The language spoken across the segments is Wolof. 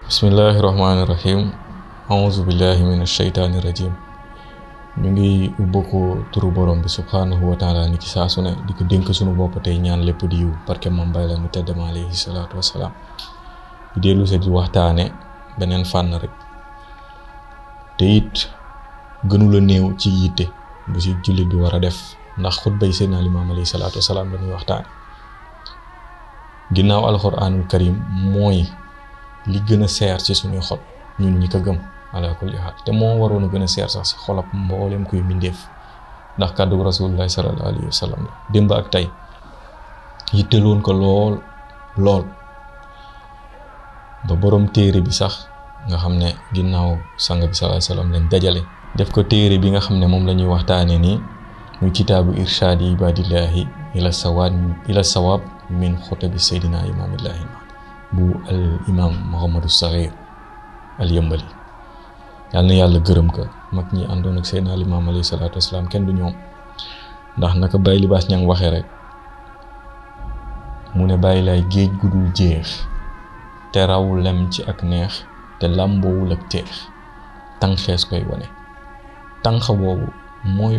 Bismillahirrahmanirrahim. A'udzu billahi minash shaitanir rajim. ñu ngi ubbo turu borom bi subhanahu wa ta'ala ni ci saa su ne di ko dénk sunu bopp tey ñaan lépp di yiw barke Mame Baye Laye mu tedd ma alayhi salaatu wassalaam di dellu se di waxtaane beneen fànn rek te it gënu la néew ci yitte bu si jullit bi war a def ndax xutbay Seydina Limaamu alayhi salaatu wassalaam la ñuy waxtaane ginnaaw alxuraanul karim mooy li gën a seer ci suñuy xol ñun ñi ko gëm ala kulli haal te moo waroon a gën a seer sax si xolab mboolem kuy mbindeef ndax kàddu rasulullahi sallallahu alayhi wa sallam la démb ak tey yitteloon ko lool ba borom téere bi sax nga xam ne ginnaaw sang bi sallallahu alayhi wa sallam lañ dajale def ko téere bi nga xam ne moom la ñuy waxtaane nii muy kitaabu irshaadi ibadillahi ila sawaab min xutabi seydina imaamillahi bu al imam Muhammadu Saxiir al Yambali yal na yàlla gërëm ko mag ñi àndoon ak Seydina Limaamu alayhi salaatu wasalaam kenn du ñoom ndax naka Baye Libaas Ñang waxee rek mu ne Baye Laye géej gu dul jeex te raw lem ci ak neex te làmboowul ak teex tànqees koy wane tànq boobu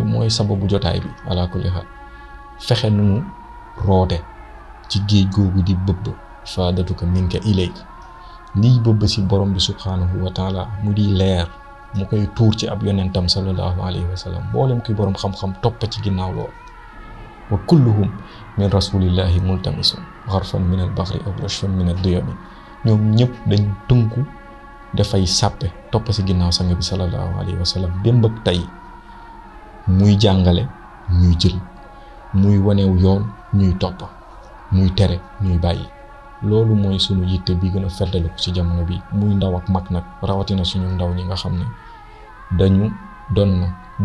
mooy sababu jotaay bi ala kulli xaal fexe nu roote ci géej googu di bëbb faadatuka minka ilayka lii bëbb si borom bi subhanahu wa taala mu di leer mu koy tuur ci ab yonentam sallallahu alayhi wa sallam mboolem kuy borom xam-xam topp ci ginnaaw lool wa kulluhum min rasulillahi multamisun xarfan min al baxri aw rashfan min ad diyami ñoom ñëpp dañ tënku dafay sàppe topp si ginnaaw sang bi sallallahu alayhi wa sallam démb ak tey muy jàngale ñuy jël muy wanew yoon ñuy topp muy tere ñuy bàyyi loolu mooy sunu yitte bi gën a feddaliku ci jamono bi muy ndaw ak mag nag rawatina suñu ndaw ñi nga xam ne dañu doon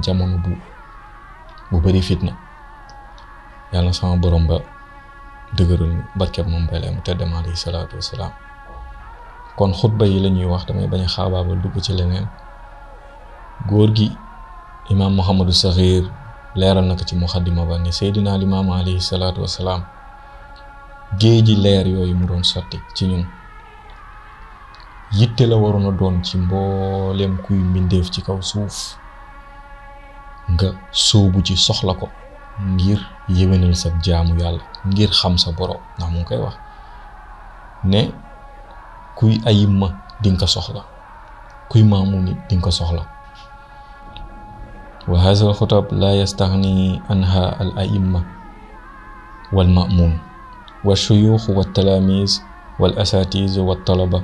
jamono bu bari fitna yàlla sama borom ba dëgëral barkeb Mame Baye Laye mu tedd ma alayhi salaatu wassalaam kon xutba yi la ñuy wax damay bañ a xaabaabal dugg ci leneen góor gi imaam Muhammadu Saxiir leeral na ko ci muxaddima ba ne Seydina Limaamu alayhi salaatu wassalaam géeji leer yooyu mu doon sotti ci ñun yitte la waroon a doon ci mboolem kuy mbindeef ci kaw suuf nga sóobu ci soxla ko ngir yéwénal sa jaamu yàlla ngir xam sa borom ndax mu ngi koy wax ne kuy ayimma dinga ko soxla kuy maamu nit dinga ko soxla wa haza al xutab la yastaghni anha al aimma wal ma'mun والشيوخ والتلاميذ والأساتذة والطلبة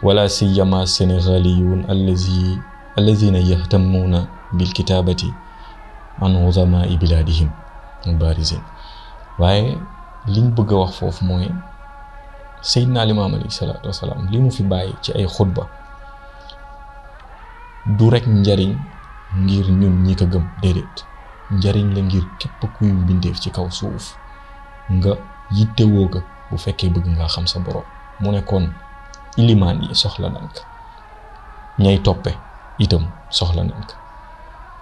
ولا سيما السنغاليون الذين يهتمون بالكتابة عن عظماء بلادهم البارزين waaye liñ bëgg a wax foofu mooy Seydina Limaamu alayhi salaatu wasalaam li mu fi bàyyi ci ay xutba du rek njariñ ngir ñun ñi ko gëm déedéet njariñ la ngir képp kuy mbindeef ci kaw suuf nga yittewoo ko bu fekkee bëgg nga xam sa borom mu ne kon ilimaan yi soxla nañ ko ñay toppe itam soxla nañ ko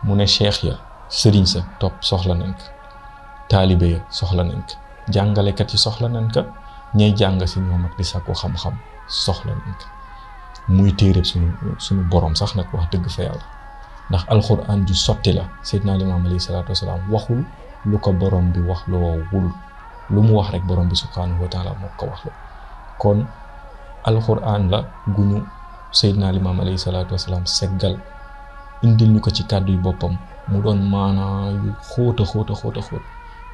mu ne cheikh ya sëriñ sa topp soxla nañ ko taalibe ya soxla nañ ko jàngalekat yi soxla nañ ko ñay jàng si ñoom ak di sàkku xam-xam soxla nañ ko muy téereb suñu borom sax nag wax dëgg fa yàlla ndax alxuraan ju sotti la Seydina Limaamu alayhi salaatu wasalaam waxul lu ko borom bi wax loo wul lu mu wax rek borom bi subhanahu wa taala moo ko wax la kon alquran la guñu Seydina Limaamu alayhi salaatu wasalaam seggal indil ñu ko ci kàddu yu boppam mu doon maanaa yu xóota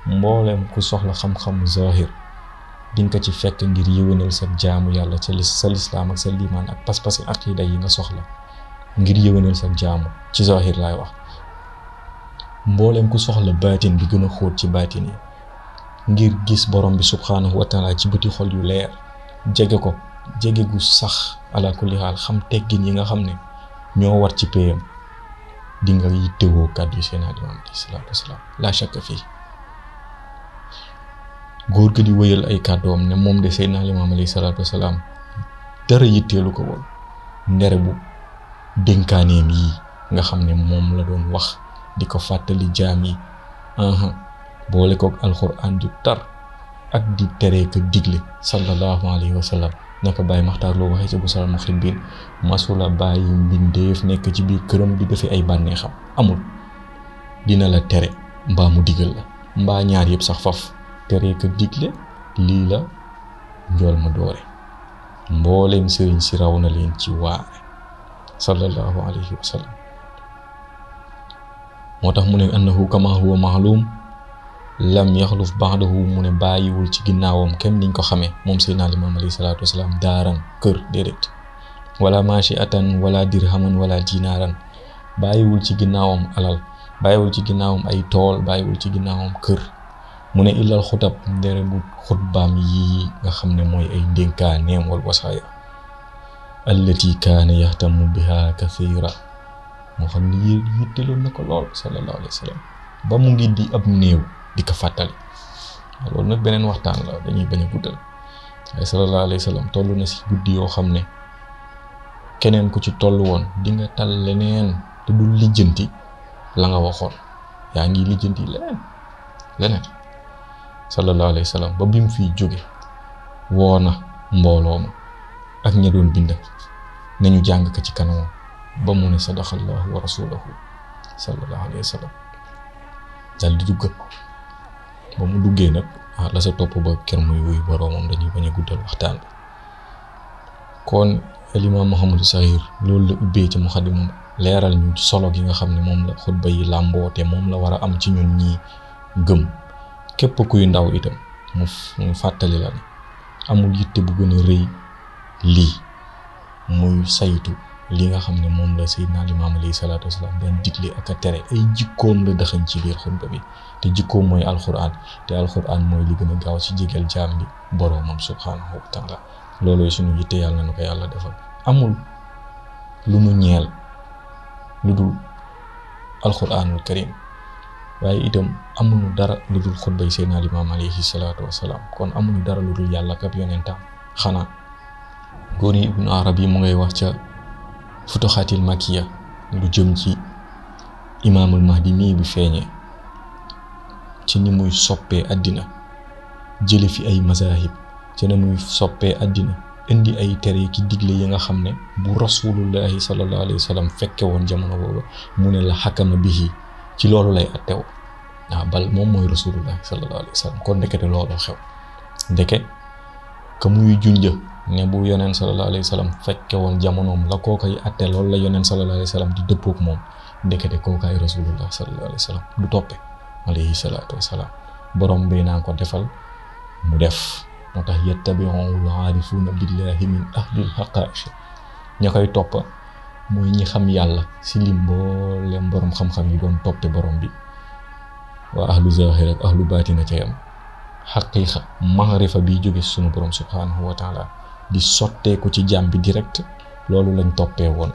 mboolem ku soxla xam-xam zahir dinga ko ci fekk ngir yéwénal sa jaamu yàlla sa lislaam ak sa liimaan ak pas-pasi aqida yi nga soxla ngir yéwénal sa jaamu ci zahir laay wax mboolem ku soxla baatin bi gën a xóot ci baatin yi ngir gis borom bi subhanahu wa taala ci bëti xol yu leer jege gu sax ala kulli haal xam teggin yi nga xam ne ñoo war ci péyam di nga yittewoo kàddu yi Seydina Limaamu alayhi salaatu wasalaam la shakka fii góor gi di wëyal ay kàddoom ne moom de Seydina Limaamu alayhi salaatu wasalaam dara yitteelu ko woon ndere bu dénkaaneem yi nga xam ne moom la doon wax di ko fàttali jaam yi boole koog alxuraan ju tar ak di tere ko digle sallallahu alayhi wa sallam naka Baye Maxtaar Lo waxee ci Busral Muxribin masula bàyyi mbindeef nekk ci biir këram di defi ay bànneexam amul. dina la tere mbaa mu digal la mbaa ñaar yëpp sax faf tere ka digle lii la njool ma doore mbooleem sëriñ si raw na leen ci waare sallallahu alayhi wa sallam. moo tax mu ne annahu kama huwa ma'lum lam yaxluf ba'dahu mu ne bàyyiwul ci ginnaawam kem niñ ko xamee moom Seydina Limaam alayhi salaatu wasalaam daaran kër déedéet wala machiatan wala dirhaman wala dinaaran bàyyiwul ci ginnaawam alal bàyyiwul ci ginnaawam ay tool bàyyiwul ci ginnaawam kër mu ne illal xutab ndere bu xutbaam yi nga xam ne mooy ay ndénkaaneem wal wasaaya allati kaana yahtamu biha kathira moo xam ne yitteloon na ko lool sallallahu alayhi wa sallam ba mu ngi di ab néew di ko fàttali loolu nag beneen waxtaan la dañuy bañ a guddal waaye sallallahu alayhi wa sallam toll na si guddi yoo xam ne keneen ku ci toll woon di nga tal leneen te du lijjanti la nga waxoon yaa ngi lijjanti leneen sallallahu alayhi wa sallam ba bi mu fiy jóge woo na mbooloo ma ak ña doon bind nañu jàng ko ci kanamam ba mu ne sadaqallahu wa rasuluhu sallallahu alayhi wa sallam dal di dugg ba mu duggee nag la sa topp ba ker muy wuy boroomam dañuy bañ a guddal waxtaan bi kon Imaam Mouhamadou Sakhir loolu la ubbee ci muxaddimam leeral ñu solo gi nga xam ne moom la xutba yi làmboote moom la war a am ci ñun ñi gëm képp kuy ndaw itam mu fàttali la ne amul yitte bu gën a rëy lii muy saytu li nga xam ne moom la Seydina Limaam alayhi salaatu wasalaam daan digle ak a tere ay jikkoom la dëxañ ci biir xutba bi te jikkoom mooy alquran te alquran mooy li gën a gaaw ci jégal jaam bi boroomam subhaanahu wa taala loolooy suñu yitte yàlla na ko yàlla defal amul lu nu ñeel lu dul alquranul karim waaye itam amuñu dara lu dul xutbay Seydina Limaam alayhi salaatu wasalaam kon amuñu dara lu dul yàlla ak yonentam xanaa góor yi Ibnu Arabi mu ngay wax ca futuxaatil makiya lu jëm ci imaamul mahdi mii bi feeñee ci ni muy soppee àddina jële fi ay mazahib ci ni muy soppee àddina indi ay tere ki digle yi nga xam ne bu rasulullahi sallallahu alayhi wa sallam fekke woon jamono boobu mu ne la xakama bihi ci loolu lay attew bal moom mooy rasulullahi sallallahu alayhi wa sallam kon ndekete loolu xew ndeke ka muy junja ne bu yoneen sallallahu alayhi wa sallam fekke woon jamonoom la kookay atte loolu la yoneen sallallahu alayhi wa sallam di dëppook moom ndekete kookaay rasulullah sallallahu alayhi wa sallam du toppe alayhi salaatu wa salaam borom bi naa ko defal mu def moo tax yattabi'ul aarifuuna billahi min ahlil haqaa'iq ña koy topp mooy ñi xam yàlla si lim mboolem borom xam-xam yi doon toppe borom bi waa ahlu zahir ak ahlu baatina ca yam xaqiiqa maarifa bi jóge sunu borom subhaanahu wa taala di sotteeku ci jaam bi direct loolu lañ toppee woon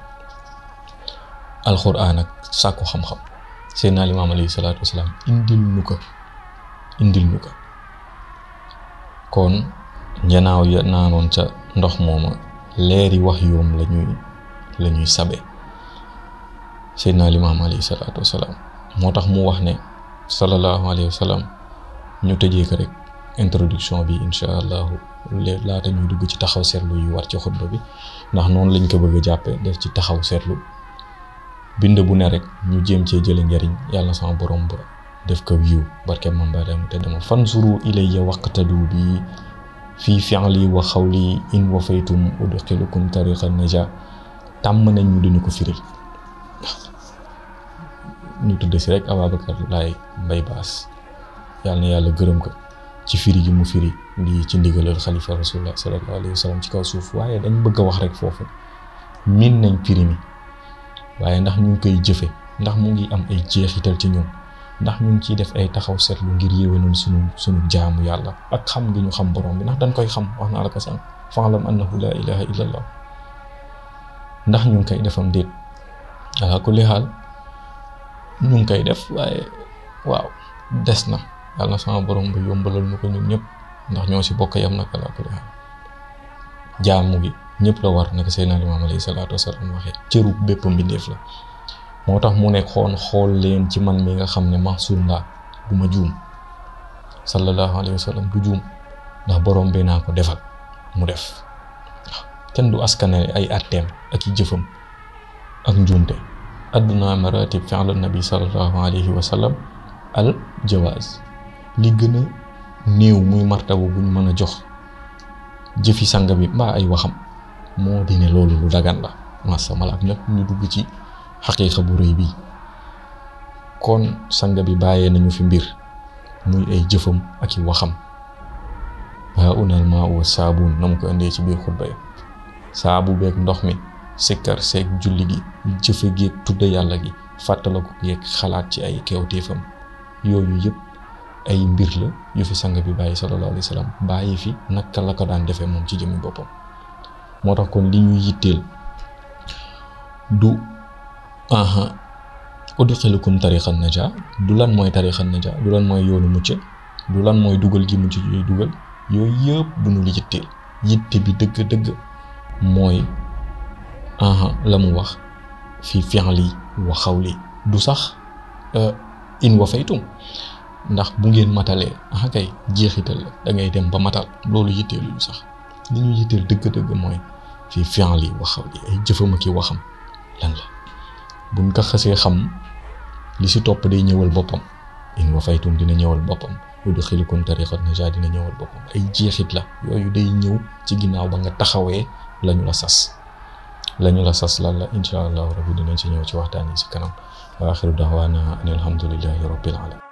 alxuraan ak sàkku xam-xam Seydina Limaam alayhi salaatu wasalaam indil nu ko kon njanaaw ya naanoon ca ndox mooma leeri wax yoom la ñuy sabe Seydina Limaam alayhi salaatu wasalaam moo tax mu wax ne sallallahu alayhi wa sallam ñu tëjee ko rek introduction bi incha allahu laata ñuy dugg ci taxaw seetlu yu war ci xutba bi ndax noonu lañ ko bëgg a jàppee def ci taxaw seetlu bind bu ne rek ñu jéem cee jële njariñ yàlla sama borom ba def ko wiiw barke mambaadam te dama fanzuru ilayya waqtadu bi fii fi'li wa xawli in wafaytum udxilukum tariqan naja tàmm nañ ñu duñu ko firil ñu tudd si rek Ababacar Laay Mbay Baas yàlla na yàlla gërëm ko ci firi gi mu firi di ci ndigalal xalifa rasulullah sallallahu alayhi wa sallam ci kaw suuf waaye dañ bëgg a wax rek foofu min nañ firi mi waaye ndax ñu ngi koy jëfe ndax mu ngi am ay jeexital ci ñun ndax ñu ngi ciy def ay taxaw seetlu ngir yéwénal sunu jaamu yàlla ak xam gi ñu xam borom bi ndax dañ koy xam wax naa la ko sànq fa'lam annahu la ilaha illallah ndax ñu ngi koy defam déet ala kulli xaal ñu ngi koy def waaye waaw des na yàlla sama borom ba yombalal ñu ko ñun ñëpp ndax ñoo si bokk yam nag ala kulli xaal jaamu gi ñëpp la war naka Seydina Limaam alayhi salaatu wasalaam waxee cëru bépp mbindeef la moo tax mu ne xool leen ci man mi nga xam ne mahsuum laa du ma juum sallallahu alayhi wa sallam du juum ndax borom bi naa ko defal mu def kenn du askanale ay atteem ak i jëfam ak njuumte. adna maratib fi'l nabi sallallahu alayhi wa sallam al jawaz, li gën a néew muy martaba buñ mën a jox jëfi sang bi mbaa ay waxam moo di ne loolu lu dagan la masama ak nag ñu dugg ci xaqiiqa bu rëy bi. kon sang bi bàyyee nañu fi mbir muy ay jëfam ak i waxam. waa unal maa wa saabuun na mu ko indee ci biir xutba yi, saabu beeg ndox mi, sikkar seeg julli gi, jëfe geeg tudde yàlla gi, fàttala ko yeeg xalaat ci ay kewteefam, yooyu yëpp ay mbir la yu fi sang bi bàyyi sallallahu alayhi wa sallam bàyyi fi naka la ko daan defee moom ci jëmmi boppam. moo tax kon li ñuy yitteel du udxilukum tariqan naja, du lan mooy tariqan naja, du lan mooy yoonu mucc, du lan mooy dugal gi mucc yooyu dugal, yooyu yëpp du ñu li yitteel. yitte bi dëgg-dëgg mooy la mu wax fi fi'li wa xawli, du sax in wafaytum, ndax bu ngeen matalee kay jeexital la da ngay dem ba matal, loolu yitteelu sax. li ñu yitteel dëgg-dëgg mooy fi fi'li wa xawli, ay jëfam ak i waxam lan la. buñ ko xasee xam li si topp day ñëwal boppam. in wafaytum dina ñëwal boppam, udxilukum tariqan naja dina ñëwal boppam. ay jeexit la yooyu day ñëw ci ginnaaw ba nga taxawee lañu la sas. lañu la sas lan la insha allahu rabbi dinañ ci ñëw ci waxtaan yi si kanam. wa axiru da'waana an alhamdulillahi rabbil alamin.